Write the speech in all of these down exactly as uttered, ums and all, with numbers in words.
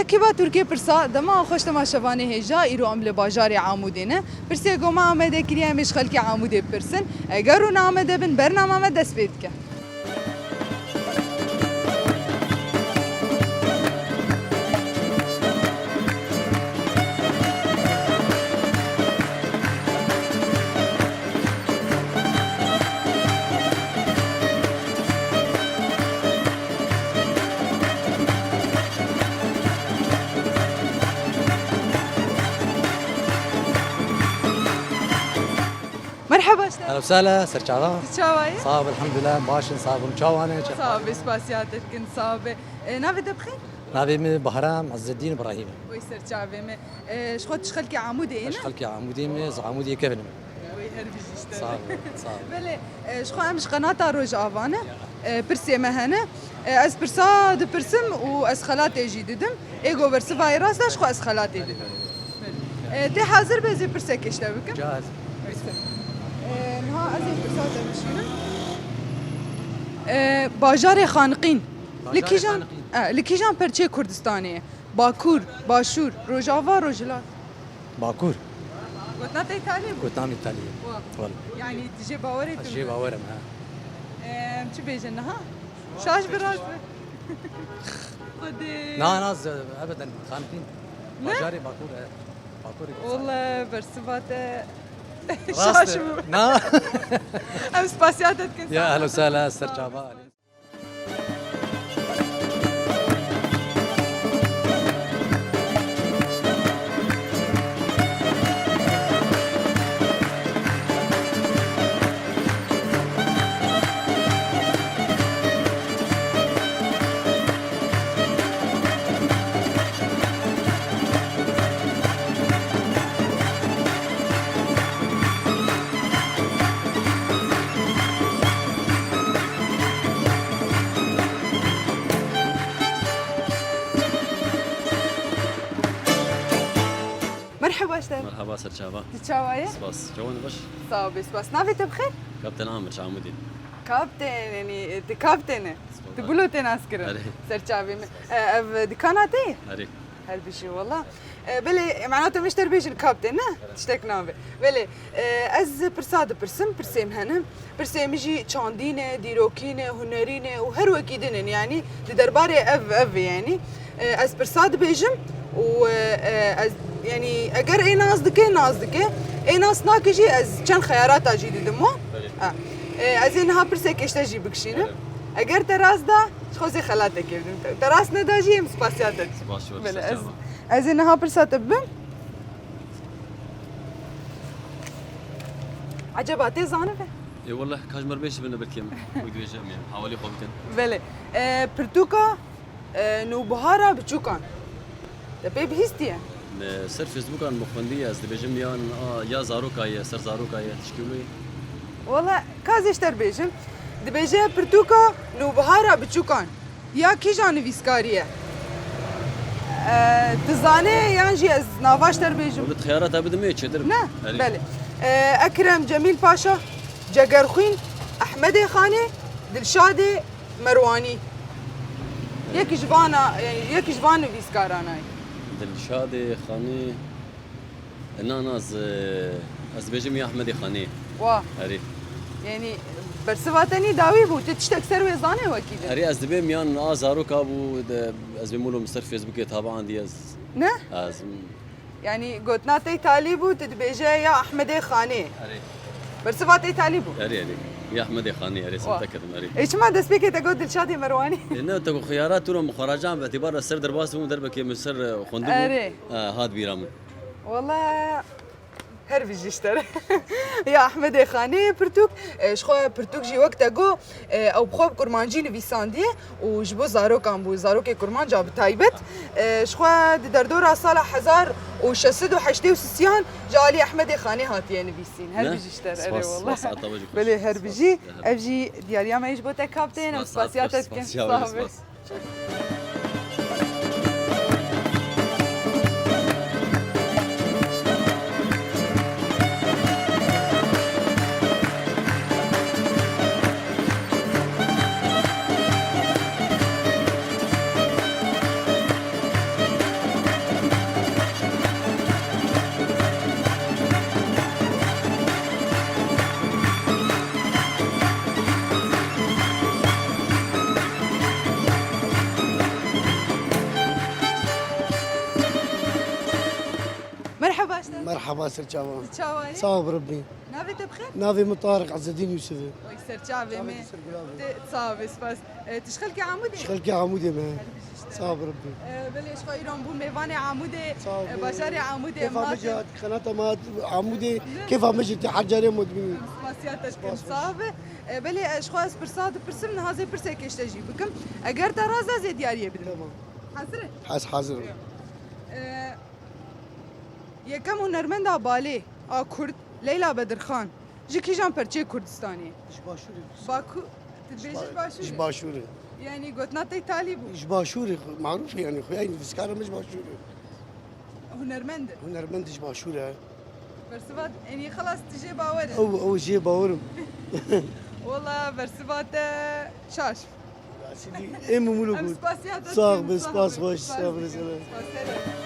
Ekiba Tirkiyê Pirsa, dema xweş, dema şevanê hêja, îro em li bajarê Amûdê ne. Pirsê ku me amade kiriye, em ê ji xelkê Amûdê bipirsin. Eger hûn amade bin, bername me dest pê dike. Merhaba, işte. Ehlen we sehlen, serçava. Tu çawa yî? Sağ ol, elhamdülillah, baş in, sağ ol, çawa ne? Sağ ol, spasiya te dikin, sağ ol. E, navê te bi xêr? Navê min Bahram Izzeddin Ibrahim. Wê serçavê me. E, ji xwe tu ji xelkê Amûdê yî ne? Ez ji xelkê Amûdê me, ez Amûdê kevin im. Wê her bijî ji te. Sağ ol, sağ ol. Belê, e, ji xwe em ji qenata Rojava ne. E, pirsê me hene. E, ez pirsa dipirsim û ez xelatê jî didim. Ê ku bersivayê rast e, ji xwe ez xelatê didim. E, tê hazir be, ez ê pirsekê ji te bikim? Caiz. E, niha ez ê pirsa te bişînim. E, bajarê Xaniqîn. Li Bajarê kîjan, Xaniqîn. E, li kîjan perçeyê Kurdistanê ye? Bakur, Başûr, Rojava, Rojhilat. Bakur. Gotina te îtalî bû? Gotina min îtalî ye. Wa. Wala. Yanî tu jê bawer î? Ez tu jê bawer im, ha. Em çi bêjin niha? Şaş bi rast bi. Xwedê. Na, na, z-, ebeden, Xaniqîn. Ne? Bajarê Bakur e. Bakurê Kurdistanê. Wala bersiva te Rast şaş e. Bû. Na. Em spasiya te dikin. Ya, sağ ol. Ehlen we sehlen, serçava. Merheba, işte. Merhaba, serçava. Tu çawa yî? Spas. Çawa ne, baş? Sağ ol, spas. Navê te bi xêr? Kapten Amir, Çamudî. Kapten, yanî, tu kapten e. Spas. Tu bilo tê nas kirin. Erê. Serçavê me. Spas. E, ev dikana te ye? Erê. Her bijî wala. E, belê, mana te min ji te re bêjin kaptê, ne? Evet. Tiştek nabe. Belê, e, ez pirsa dipirsim, pirsê min hene. Pirsê min jî çandî ne, dîrokî ne, hunerî ne û her wekî din in, yanî di derbarê ev, ev e, yanî. E, ez pirsa dibêjim û, e, e, ez, yanî eger ê nas dike, nas dike. Ê nas nake jî ez çend xeyarata jî didim wan. Evet. Ha. E, ez ê niha pirsekê ji te jî bikişînim. Evet. Eger te rast da, ji xwe zê xelatekê bidim. Te, te rast neda jî em spasiya te dikin. Spas, spas, Belê, ez, spas. Ez ê niha pirsa te bibim. Eceba tê zanibe? Ê, wallah, ka ji me re bêjî bine belkî em wek dibêjim ya. Hawalî xwe bikin. Belê. E, pirtûka, e, Nûbihara Biçûkan. Te pê bihîstiye? Li ser Facebookan min xwendiye, ez dibêjim yan a, ya zaroka ye, ser zaroka ye, tişkî wilo ye. Wala, ka ez ê ji te re bêjim. Dibêje pirtûka Nûbihara Biçûkan. Ya kîja nivîskarî ye? E, tu zanê yan jî ez nava ji te re bêjim? Wilo tu xeyara te bidimê çêtir. Ne? Erê. Belê. E, Ekrem Cemîl Paşa, Cegerxwîn, Ehmedê Xanê, Dilşadê Merwanî. Yek ji vana, yanî yek ji van nivîskarana ye. Dilşadê Xanî, na, na, ez, ez dibêjim ya Ehmedê Xanî. Wa. Erê. Yanî bersiva te nî dawî bû, tu tiştek ser wê zanê wekî din. Erê, ez dibêm yan a zaroka bû, de, ez bêm wilo min ser Facebookê tabian diye ez. Ne? Ez, Yanî gotina te îtalî bû, tu dibêje ya Ehmedê Xanê. Erê. Bersiva te îtalî bû. Erê, erê. Ya Ehmedê Xanê, erê, Wa. Sente kirim, erê. Ê, çima destpêkê te got Dilşadê Merwanî? Ê, ne, te got xiyara tu ro min xwe racan bi îtîbar ser derbas bûm, derbekê min ser, e, xwendibû. Erê. E, hat bîra min. Wala her bijî ji te re. Ya Ehmedê Xanê pirtûk, e, ji xwe pirtûk jî wek te got, E, ew bi xwe bi kurmancî nivîsandiye û ji bo zarokan bû, zarokê kurmanca bi taybet. E, ji xwe di derdora sala hezar û şeş sed û heştê û sisiyan ji alî Ehmedê Xanê hatiye nivîsîn. Her Ne? bijî ji te re, erê Spas, wala. spas, ata we jî xweş. Belê, her Spas. bijî. Ev jî diyariya me ji bo te kaptê, em Spas, spasiya te spas, dikin. spas, ya Sağ we, ol. spas. Merhaba, ser çavan. Tu çawa yî? Sağ ol, Rabbi. Navê te bi xêr? Navê min Tarık Ezzedîn Yusuf e. Oy, ser çavê me. Çavê te ser gula be. Te, sağ ol, spas. E, tu ji xelkê Amûdê? Ji xelkê Amûdê me. Sağ ol, Rabbi. E, belê, ji xwe îro bû mêvanê Amûdê, Sağ ol. E, bajarê Amûdê. Kêfa me jî hat, qenata me hat Amûdê. Ne? Kêfa me jî te her carê me dibînî. Spasiya te dikim, sağ be. E, belê, e, ji xwe ez pirsa dipirsim, niha zê pirsekê ji te jî bikim. Eger te razî, ez ê diyariyê bidim. Tamam. Hazir e? Ez hazir im. E, Yekem hunermenda balê a Kurd Leyla Bedirxan ji kîjan perçeyê Kurdistanê ye? Ji Başûrê. Baku, tu dibêjî ji Başûrê? Ji Başûrê. Yanî gotina te talî bû? Ji Başûrê, marûf e yanî, xuya nivîskara me ji Başûrê. Hunermend e? Hunermend ji Başûrê. Bersiva, yanî xelas tu jê bawer e? Ew, ew jê bawer im. Wela bersiva te şaş. Ê mimûlo Em got. Spasiya te Sağ dikin, be, spas xweş, spas sağ be, dikin. Selam. Spasiya te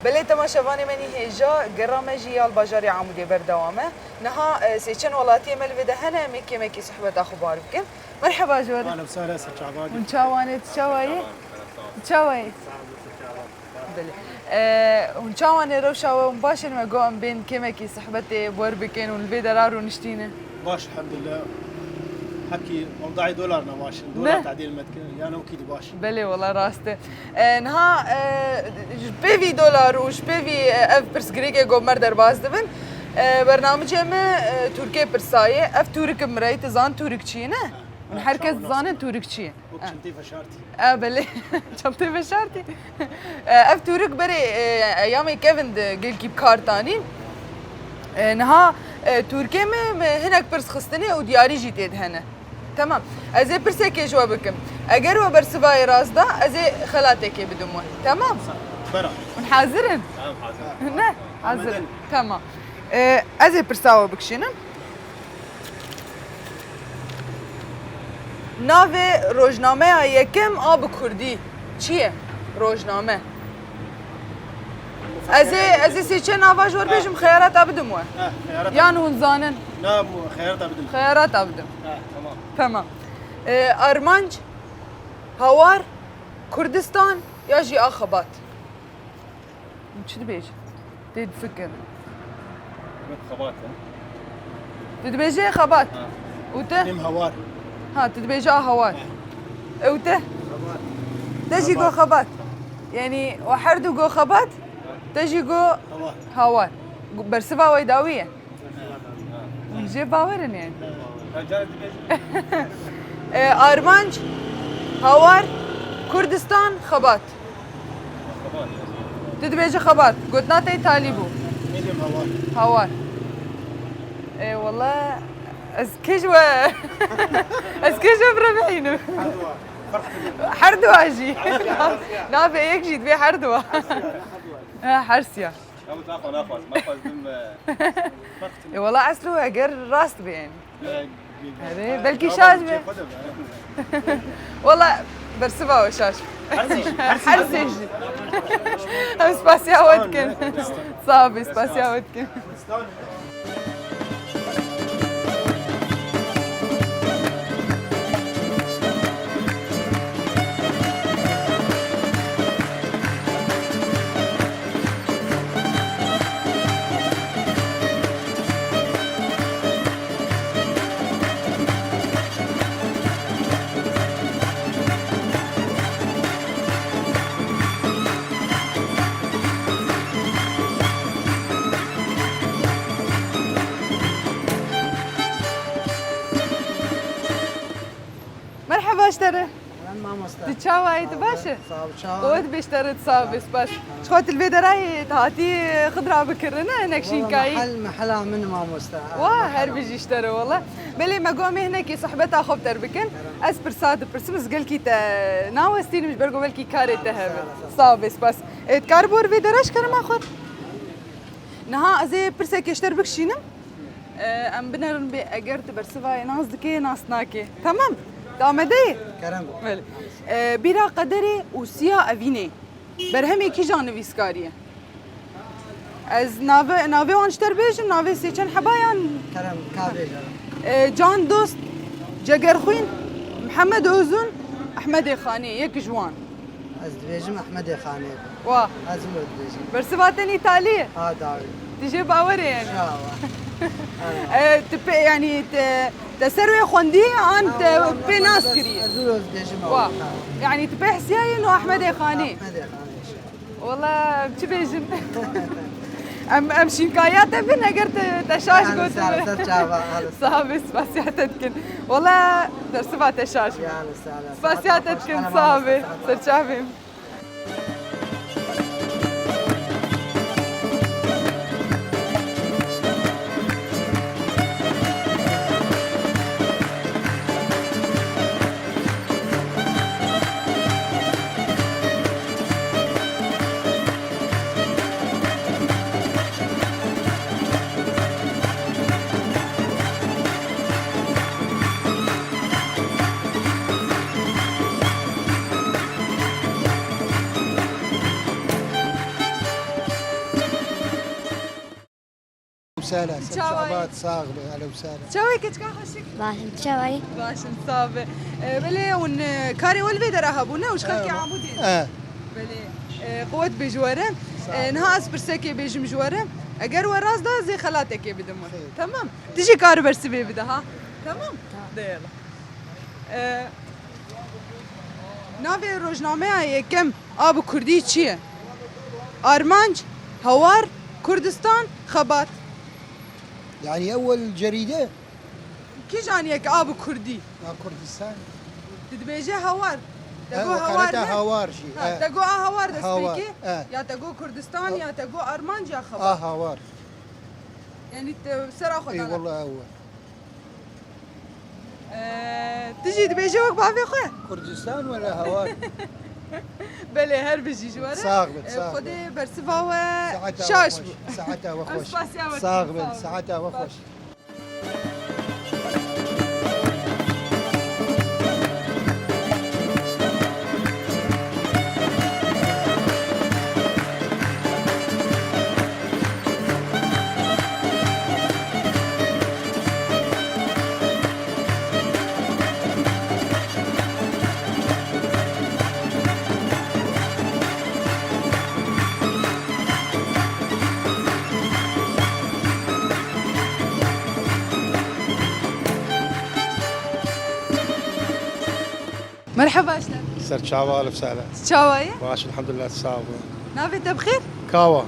Belê temaşevanê me nî hêja, gera me jî ya li bajarê Amûdê berdewam e. Niha, e, sê çend welatiyê me li vê de hene, em ê kêmekî sohbeta xwe bar bikin. Merheba ji we re. Alem sare, ser çava. Hûn çawa ne, tu çawa yî? Tu çawa yî? Belê. E, hûn çawa ne, rewşa we hûn baş in? Me got em bên kêmekî sohbetê bi we re bikin, hûn li vê dera rûniştîne. Baş, elhamdulillah. Hekî ewdayê dolar ne baş in. Ne? Dolar tedîl me dikin. Yan wekî di baş. Belê, wela rast e. E, niha, e, ji pêvî dolar û ji pêvî, e, ev pirsgirêkê got me re derbas dibin. E, bernamicê me, e, Tûrkê pirsaye. Ev Tûrik in, mirayî tu zan Tûrik çi ye, ne? Hûn her kes dizanin Tûrik çi ye. Wek çintê veşartî. E, belê. Çintê veşartî. E, ev Tûrik berê, e, eyamê kevin de gelkî bi kar tanî. E, niha, e, Tûrkê me, me hinek pirs xistine û diyarî jî tê de hene. Temam. Ez ê pirsekê ji we bikim. Eger we bersivayê rast da, ez ê xelatekê bidim we. Temam? Bera. Hûn hazir in? Tamam, hazir. Ne? Hazir in. Tamam. E, ez ê pirsa we bikişînim. Navê rojnameya yekem a bi kurdî çi ye? Rojname. Ez ê, ez ê sê çend nava ji we re bêjim, xeyarata bidim we. Ha, xeyarata. Yan hûn zanin? Na, mu-, xeyarata bidim. Xeyarata bidim. Ha, tamam. Tamam. Ee, Armanc, Hawar, Kurdistan ya jî a Xebat. Çi dibêje? Tê difikir. Min xebat e. Tu dibêje xebat. Ha. Û te? Nêm hawar. Ha, tu dibêje a hawar. Ha. Ew te? Xebat. Te jî got xebat. Yanî, we her du got xebat, te jî got hawar. Hawar. Bersiva we dawî ye. Hûn jê bawer in yani. E, Armanc, Hawar, Kurdistan, Xebat. Tu dibêjî Xebat. Gotina te talî bû. Hawar. E, wala ez kê ji we, ez kê ji we bi re bihînim. Her dua jî. Navê yek jî divê her dua. E, hersiya. Em naxwe naxwaz, naxwaz bim, e, E, wala eslû eger rast bê yani. E, Erê, e, belkî şaş be. Wala bersiva we şaş. Her sê jî, her sê jî. Her sê jî. Em spasiya we dikin. Sağ ol, spasiya we dikin. Merheba ji te re. Mamoste. Tu çawa yî, tu baş î? Sağ ol, çawa. Qewet bêjte re, tu sax bî, spas. Ji xwe tu li vê derayê hatî xidra bikirine, hinek şînkayî. Mehel, mehela min mamoste. Wa, her bijî ji te re wele. Belê me got em ê hinekî sohbeta xwe bi te re bikin. Ez pirsa dipirsim, ez gelkî te nawestînim ji ber ku belkî karê te hebe. Sağ ol, sağ ol. Sax bî, spas. E, dikar bor vê dera ji kerema xwe. Niha ez ê pirsekê ji te re bikişînim. E, em binerin bê eger tu bersivayê nas dikê, nas nakê. Tamam? Tu amade yî? Kerem. Belê. E, Bîra Qederê û Siya Evînê. Berhemê kîjan nivîskarî ye? Ez nave, navê wan ji te re bêjim, navê sê çend heba yan? Kerem, ka bêje. E, Can Dost, Cegerxwîn, Mihemed Ozûn, Ehmedê Xanê, yek ji wan. Ez dibêjim Ehmedê Xanê. Wa. Ez wilo dibêjim. Bersiva te nî talî ye? Ha, dawî. Tu jê bawer î yani? Şawa. E, tu pê, yani, te, te ser wê xwendî an te pê nas kirî? Ez wilo dibêjim. Wa. Yani, tu pê hesiyayî no Ehmedê Xanê? Ehmedê Xanê. Wela, em çi bêjin? Em, em şînkaya te bin, eger te, te şaş gotin. Ser çava, sax bî, spasiya te dikin. Wela, bersiva te şaş bû. Spasiya te dikin, sax bî. Ser çavê. Sala, ser çavat, sax be, ehlen we sehlen. Çawa yî keçika xweşik? Baş in, çawa yî? Baş in, sax be. E, belê hûn, e, karê we li vê dera hebû, ne? Û ji xelkê Amûdê. E. Belê. E, qewet bê ji we re. E, niha ez pirsekê bêjim ji we re. Eger we rast da, ez ê xelatekê bidim we. Xêr. Tamam. Tu jî kar bersivê bide ha. Tamam? Tamam. De yala. E, navê rojnameya yekem a bi kurdî çi ye? Armanc, Hawar, Kurdistan, Xebat. Yani ewel cerîde? Kîjan yek a bi kurdî? Ya Kurdistan. Tu dibêje Hawar. Te got Hawar ne? Hawar jî. Ha, te got a Hawar destpêkê. Ya te got Kurdistan, ya te got Armanc, ya Xebat. A Hawar. Yani te sera xwe dana. Ê, wela ew e. Ee, tu jî dibêje wek bavê xwe? Kurdistan wela Hawar. Belê, her bijî ji we re. Sax bit, ee, sax bit. Xwedê bersiva we şaş bû. Saeta we xweş. Em spasiya we dikin. Sax bit, saeta we xweş. Merheba, işte. Ser çava, alif sehlen. Çawa yî? Baş, elhamdülillah, sax bû. Navê te bi xêr? Kawa.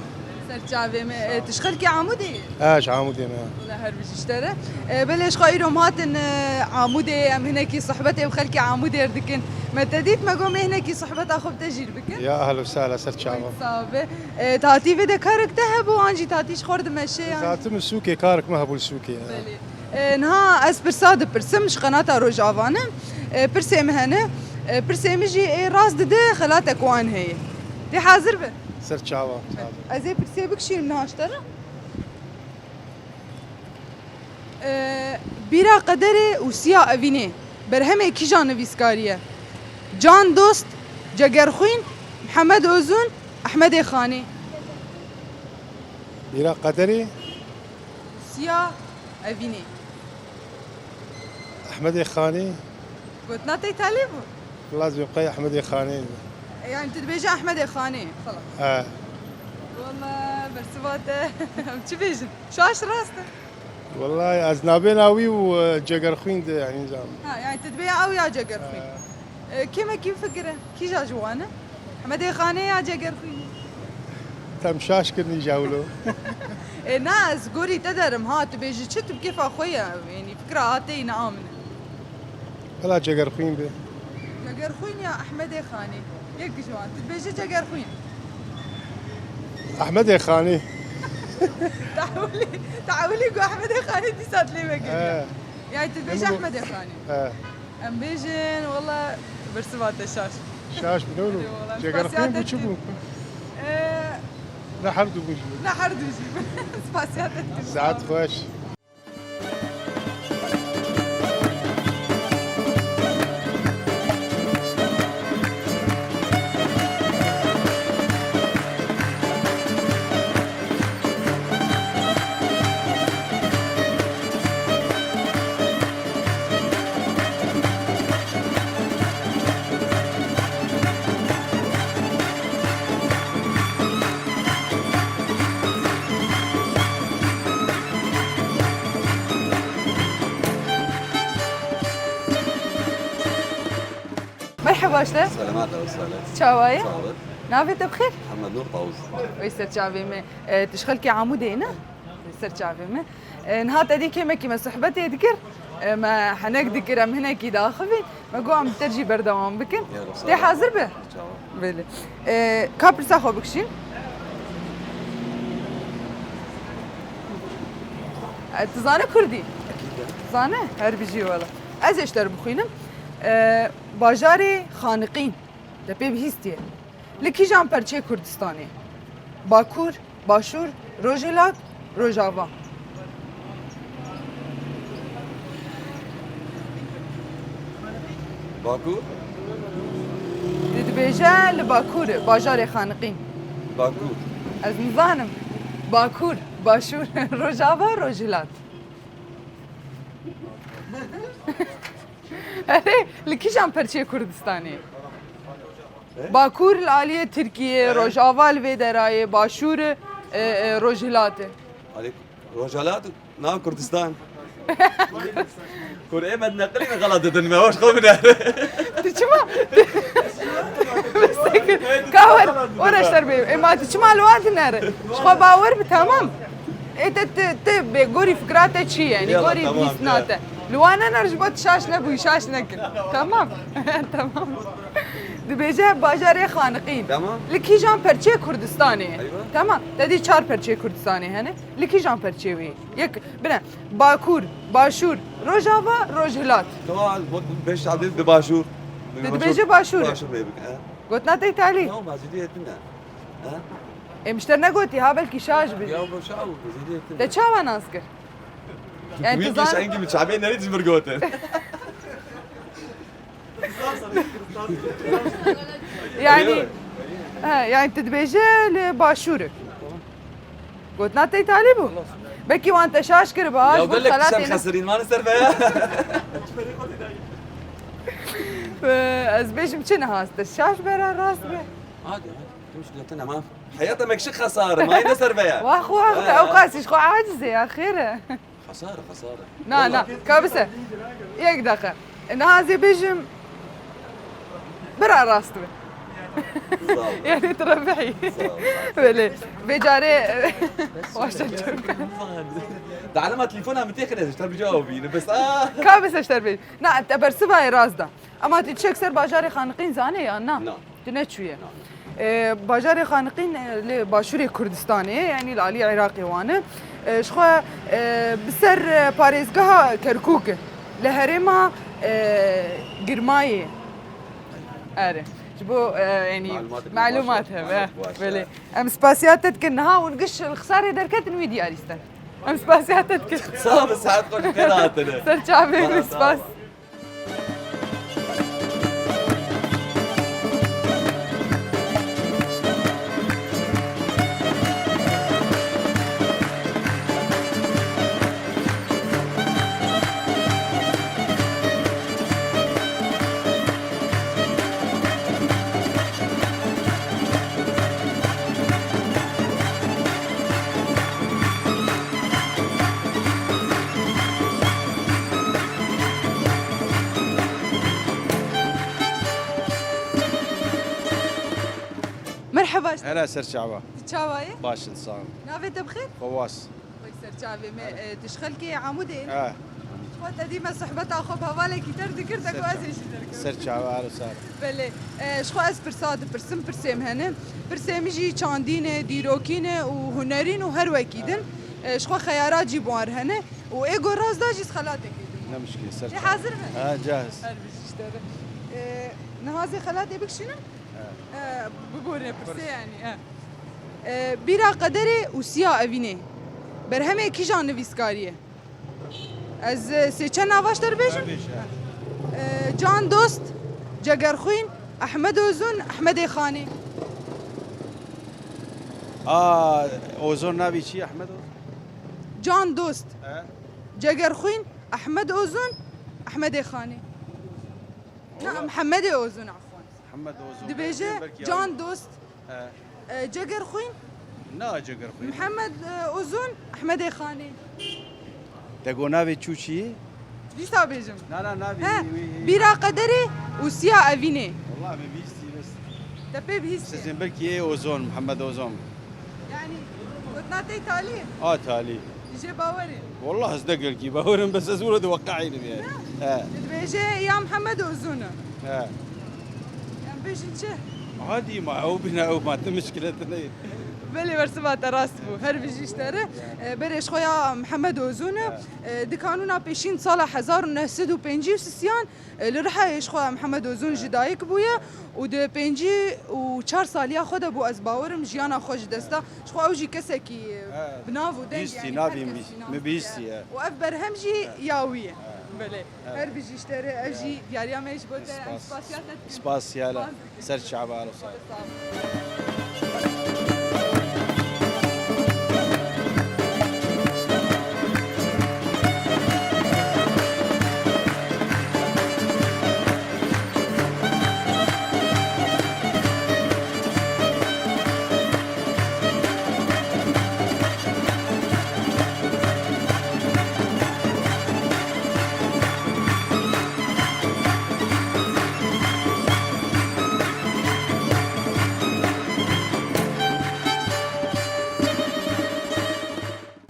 Ser çavê me. E, tu ji xelkê Amûdê yî? E, ji Amûdê me. Wela her bijî ji te re. E, belê ji xwe îro em hatin, e, Amûdê, em hinekî sohbetê bi xelkê Amûdê re dikin. Me te dît, me got, em ê hinekî sohbeta xwe bi te jî re bikin. Ya ehlen we sehlen, ser çava. Sax be. E, tu hatî vê de karek te hebû, an jî tu hatî ji xwe re dimeşê, yan? Ez hatime sûkê, karek me hebû li sûkê. Belê. E, niha ez pirsa dipirsim ji qenata Rojava ne. E, pirsê min hene. E, pirsê min jî ê rast dide xelatek wan heye. Tê hazir be? Ser çava. Ez ê pirsê bikişînim niha ji te re. E, Bîra Qederê û Siya Evînê berhemê kîjan nivîskarî ye? Can Dost, Cegerxwîn, Mihemed Ozûn, Ehmedê Xanî. Bîra Qederê. Siya Evînê. Ehmedê Xanî. Gotina te talî bû? Lazim qey Ehmedê Xanî. Yani tu dibêje Ehmedê Xanî. Xelas. He. Wala bersiva te. Em çi bêjin? Şaş rast e. Wallahî ez nabêna wî û, e, Cegerxwîn de, yani zam. Ha, yani tu dibêje ew ya Cegerxwîn. He. E, kêmekî fikire. Kîja ji wan e? Ehmedê Xanê ya Cegerxwînê? Te em şaş kirinî jawlo. E, na, ez gorî te derim ha, tu bêjî çi, tu bi kêfa xwe ye, yanî fikra a te yî, ne a min e. Bila Cegerxwîn be. Cegerxwîn ya Ehmedê Xanî? Yek ji wan. Tu dibêjî Cegerxwîn. Ehmedê Xanî. Tehwilî, tehwilî ku Ehmedê Xanî dîsa dilê me geriya. He. Yani tu dibêjî Ehmedê Xanî. He. Em bêjin, wela, bersiva te şaş. Şaş bû, ne bû? Eyvallah. Cegerxwîn bû, çi bû? Ee, ne her du bû jî. Ne her du jî. Spasiya te dikim. Saet xweş. Merheba işte. Selamat ol, selamet. Çawa ye? Sağ ol. Navê te bi xêr? Muhammed Nur Tavus. Wê ser çavê me. E, tu ji xelkê Amûdê ne? Ser çavê me. E, niha te dî kêmekî me sohbetê dikir. E, me henek dikir, em hinekî diaxivîn. Me got em bi te jî berdewam bikin. Ya, ruhsar. Tê hazir be? Çawa. Belê. E, ka pirsa xwe bikişîn. E, tu zane kurdî? Ekîd e. Zane? Her bijî wela. Ez ê ji te re bixwînim. E, bajarê Xaniqîn. Te pê bihîstiye. Li kîjan perçê Kurdistanê? Bakur, Başûr, Rojhilat, Rojava. Bakur? Tu dibêje li Bakur, bajarê Xaniqîn. Bakur. Ez nizanim. Bakur, Başûr, Rojava, Rojhilat. Erê, li kîjan perçê Kurdistanê? E? Bakur li aliyê Tirkiyê, e, Rojava li vê derayê, Başûr, e, e, Rojhilat e. Alî, Rojhilat, na Kurdistan. Kur ê me neqilî xelat didin me, hoş xwe biner. Tu çima? Ka wer, wer eşter bê. Ê ma tu çima li wan dinere? Ji xwe bawer bi, tamam. Ê te, te, te bê gorî fikra te çi ye? Yanî gorî bihîstina te. Li wan nener ji bo tu şaş nebûyî, şaş nekin. Tamam. Tamam. Dibêje bajarê Xaniqîn. Tamam. Li kîjan perçê Kurdistanê ye? Eywa. Tamam. Te dî çar perçê Kurdistanê hene. Li kîjan perçê wê ye? Yek, bine, Bakur, Başûr, Rojava, Rojhilat. Tamam, bu beş abi bi Başûr. Dibêje Başûr. Başûr bê bik, he. Gotina te îtalî? Tamam, bazî diye dinle. Ha? Em ji te negotî, ha belkî şaş bî. Ya bu şaş bû, zêde yetim. Te çawa nas kir? Yani tu zan- Sanki bi çavê nerî ji vir gotin. Yani, ha, yani tu dibêje li Başûr. Gotina te îtalî bû. Belkî wan te şaş kiriba, ji bo gelek xelatê sen ne- xesirîn, mane ser veya. Ee, ez bêjim çi niha, te şaş bera rast be. Hadi, hadi. Tüm şiddetin ama. Heyata mekşi xesare, mayî ne ser veya. Wah, wah, te ew qasî ji xwe aciz e ya, xêr e. Xesare, xesare. Na, na, ka bise. Yek deqe. Niha ez ê bêjim, bira rast be. Sağ ol. Yani tu rebihî. Sağ ol. Belê. Vê carê, baş e çok. Dalima telefona min têxine, ji te bi cevabî, bes, ah. Ka bise ji te bê. Na, te bersiva ye rast da. Ama tu çek ser bajarê Xaniqîn zane ya, na? Na. Tu neçûye. Na. Ee, bajarê Xaniqîn, e, li başûrê Kurdistanê, yani li alî Iraqê wan e. Ee, ji xwe, e, bi ser, e, parêzgeha Kerkûk e. Li herêma, e, Girmayê. Erê. Ji bo, e, yani, malumat hebe. Malumat hebe. Belê. Em spasiya te dikin. Niha hûn giş li xisarê derketin wî diyarî ste. Em spasiya te dikin. Sağ ol, saet xwe ji xêr hatine. Ser çavê min spas. Merheba. Hele ser çava. Tu çawa yî? Baş in, sağ ol. Navê te bi xêr? Fawaz. Wek ser çavê me, e, tu ji xelkê Amûdê yî? He. Te dî me sohbeta xwe bi hevalekî ter dikir, te ku ez ê jî derkevim. Ser çava, alo sar. Belê. E, ji xwe ez pirsa dipirsim, pirsê min hene. Pirsê min jî çandî ne, dîrokî ne û hunerî ne û her wekî din. E, ji xwe xeyara cî bi wan re hene. Û ê ku rast da jî ez xelatekê didim. Ne mişkil, ser çava. Ê hazir be? Ha, cahiz. Her bijî ji te re. E, niha ez ê xelatê bikişînim? Ha. E, biborîne pirsê yanî. E. E, bîra qederê û siya evînê. Berhemê kîjan nivîskarî ye? Ez, e, sê çend nava ji te re bêjim? Ha, bêje. E, Can Dost, Cegerxwîn, Ehmed Ozun, Ehmedê Xanê. A, Ozon navê çi ye, Ehmed Ozon? Can Dost. He? Cegerxwîn, Ehmed Ozun, Ehmedê Xanê. Na, Wala- Mihemedê Ozun, afwan. Mihemmed Ozon. Dibêje belkî Can Dost. He. E, Cegerxwîn. Na, Cegerxwîn. Mihemed, e, Ozun, Ehmedê Xanê. Te got navê çû çi? Dîsa bêjim. Na, na, navê He, wî, wî. Bîra qederê û siya evînê. Wala me bihîstî bes. Te pê bihîstiye? Sizin belkî ê Ozon, Mihemed Ozon. Yanî, gotina te talî? A talî. Jê bawerî? Wallah ez ne gelkî bawerim, bes ez wilo diweqeînim yani. He. Dibêje ya Mihemed Ozun e. He. Em bêjin çi? Adî ma ew bîne ew ma, ti mişkile tine ye. Belê, bersiva te rast bû. Her bijî ji te re. E, berê ji xwe ya Mihemed Ozun e. He. E, di kanûna pêşîn sala hezar û neh sed û pêncî û sisiyan, e, li Rihayê ji xwe Mihemed Ozun ji dayik bûye û di pêncî û çar saliya xwe de bû, ez bawerim jiyana xwe ji dest da. Ji xwe ew jî kesekî, e, bi nav û deng, bihîstî, yanî navê her min kes bihîst-, jî nas min bihîstî dike. Ye. Û ev berhem jî ya wî ye. Belê. Her bijî ji te re, ev jî diyariya me ji bo te. Em spasiya te dikin. Spasiya la. Spas dikin. Ser çava, alo sağ ol.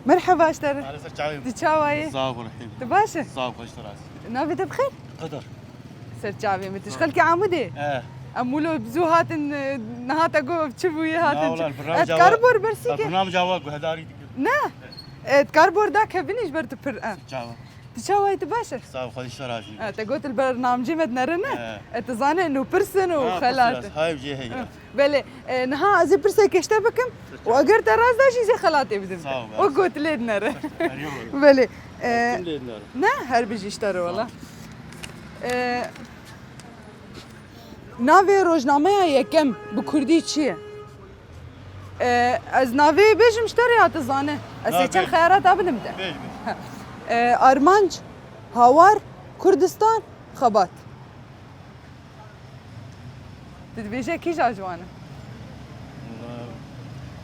Merheba ji te re. Merhaba, ser çavê. Tu çawa yî? Sağ ol, rehîm. Tu baş î? Sağ ol, xweş, tu rast. Navê te bi xêr? Qedir. Ser çavê min. Tu ji xelkê Amûdê? E. Em wilo bi zû hatin, e, niha te got çi bûye hatin. Na, wala, çi? Bernamej awa. Dikar bor bersî ke? Bernamej awa guhdarî dikim. Ne. E, dikar bor da kevin ji ber tu pir, e. Ser çava. Tu çawa yî, tu baş î? Sağ ol, Xwedê ji te razî. E, te got li bernamecê me dinere ne? E. E, tu zanî, nû pirsin û xelat. Hay jê heye. E. Belê, e, niha ez ê pirseke ji te bikim û eger te rast da jî zê xelatê bidim te. Sağ ol, wek got lê dinere. Eyvallah. Belê. E, kim lê dinere? Ne, her bijî ji te re wala. Sağ ol. E, navê rojnameya yekem bi kurdî çi ye? E, ez navê bêjim ji te re ya tu zane. Ez ê çend xeyara te bidim te. Bêj, bêj. E, Armanc, Hawar, Kurdistan, Xebat. Tu dibêje kîja ji wan e?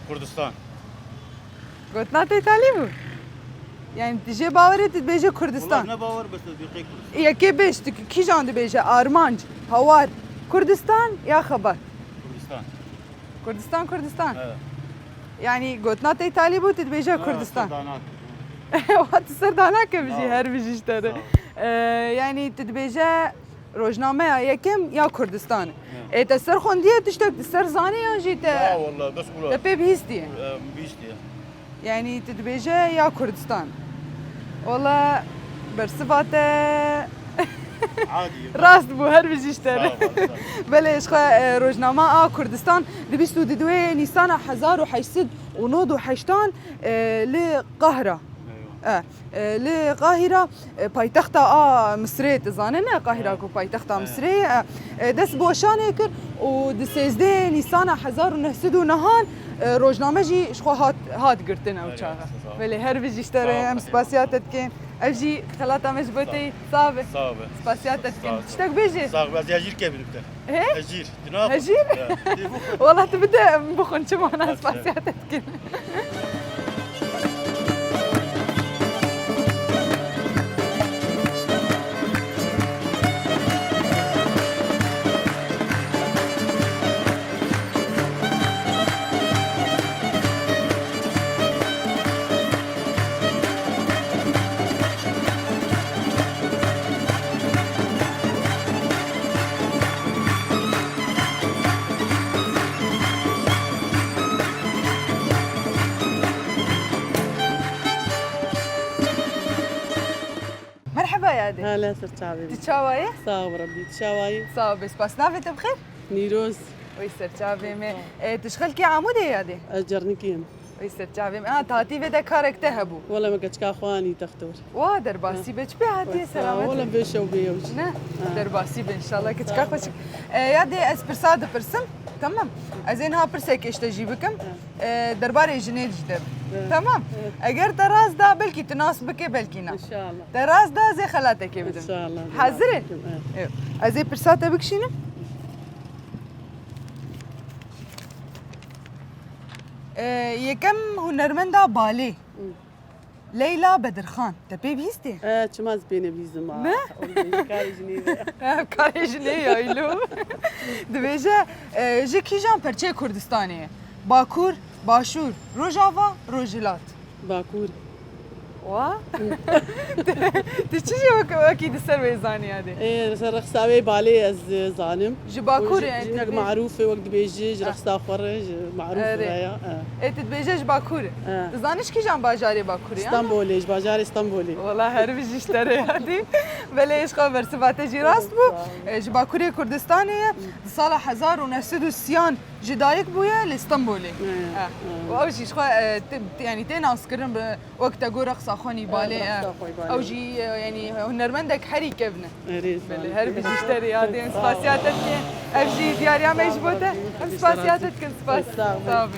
Kurdistan. Gotina te talî bû? Yani tu jê bawer î, tu dibêje Kurdistan. Wala ne bawer, bes ez dibêjim Kurdistan. Yekê bêj, tu kîjan dibêje? Armanc, Hawar, Kurdistan ya Xebat? Kurdistan. Kurdistan, Kurdistan. Evet. Yani gotina te talî bû, tu dibêje Kurdistan. Ser danak. Wa tu ser danake bijî, her bijî ji te re. Sağ ol. E, yani tu dibêje rojnameya yekem ya Kurdistan. Ê, te ser xwendiye tiştek, tu ser zanî yan jî te? Ya wallah, bes wilo. Te pê bihîstiye? Em, bihîstiye. Yani tu dibêje ya Kurdistan. Wala bersiva te rast bû, her bijî ji te re. Sağ ol, sağ ol. Belê, ji xwe, e, rojnama a Kurdistan di bîst û duwê Nîsana hezar û heşt sed û nod û heştan, e, li Qahira. Eywa. E, e, li Qahira, e, paytexta a Misirê, tu zanî ne, Qahira ku paytexta Misirê ye, e, e, dest bi weşanê kir û di sêzdehê Nîsana hezar û neh sed û nehan, e, rojname jî ji xwe hat, hat girtin ew çaxa. Belê, her bijî ji te re, em spasiya te dikin. Ev jî xelata me ji bo te. Sağ be. Sağ be. Spasiya te dikin. Sağ ol. Tiştek bêjî? Sağ be. Ez ê jî bikevim te. He? Hejîr. Wala tu bide em bixwin, çima na spasiya te dikin. Merhaba yadê. Hele ser çavê min. Tu çawa yî? Sağ ol Rebî, tu çawa yî? Sağ ol, bê spas. Navê te bi xêr? Nîroz. Wî ser çavê me. E, tu ji xelkê Amûdê yadê? Ez Cernikî yim. Wî ser çavê me. Ha, tu hatî vê de karek te hebû? Wele me keçika xwe anî textor. Wa derbasî be, çi pê hatiye selamet? Wele bê şew bê yew jî. Ne, derbasî be inşallah keçika xwe çik. E, yadê ez pirsa dipirsim. Tamam. Ez ê niha pirsekê ji te jî bikim. E, derbarê jinê jî de. Tamam. Eger te rast da belkî tu nas bike belkî na. İnşallah. Te rast da ez ê xelatekê bidim. İnşallah. Hazir e? Evet. Ez ê pirsa te bikişînim. E, yekem hunermenda balê. Leyla Bedirxan. Te pê bihîstê? E, çima ez pê nebihîzim, a? Ne? Karê jinê be. Karê jinê ya îlo. Dibêje, e, ji kîjan perçeyê Kurdistanê ye? Bakur, Başûr, Rojava, Rojhilat. Bakur. Wa? Tu çi jî wek, wekî di ser wê zanî yadê? Ê, ser rexsa wê balê ez, e, zanim. Ji Bakur e, jinek marûf e, wek dibêjî, ji rexsa xwe re, ji marûf e ya. Ê, tu dibêje ji Bakur e. Tu zanî ji kîjan bajarê Bakurê ya? Stenbolê, ji bajarê Stenbolê. Wela her bijî ji te re yadî. Belê ji xwe bersiva te jî rast bû. Sağ ol. E, ji Bakurê Kurdistanê ye. Di sala hezar û neh sed û sîyan ji dayik bûye li Stenbolê. He, he. Û ew jî ji xwe, e, ti-, ti-, yanî tê naskirin bi wek te got reqsa xwe nî balê, e. Reqsa xwe balê. Ew jî, e, yanî hunermendek herî kevn e. Erê, sağ ol. Belê, her bijî ji te re yadê. Sağ ol. Spasiya te dikin. Ev jî diyariya me ji bo te. Em spasiya te dikin. Spas. Sağ ol. Sağ ol.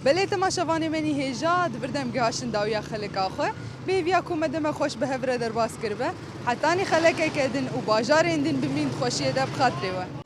Belê temaşevanê me nî hêja, di vir de em gihaştin dawiya xeleka xwe. Bi hêviya ku me deme xweş bi hev re derbas kiribe. Hetanî xelekeke din û bajarên din bimîn di xweşiyê de bi xatirê we.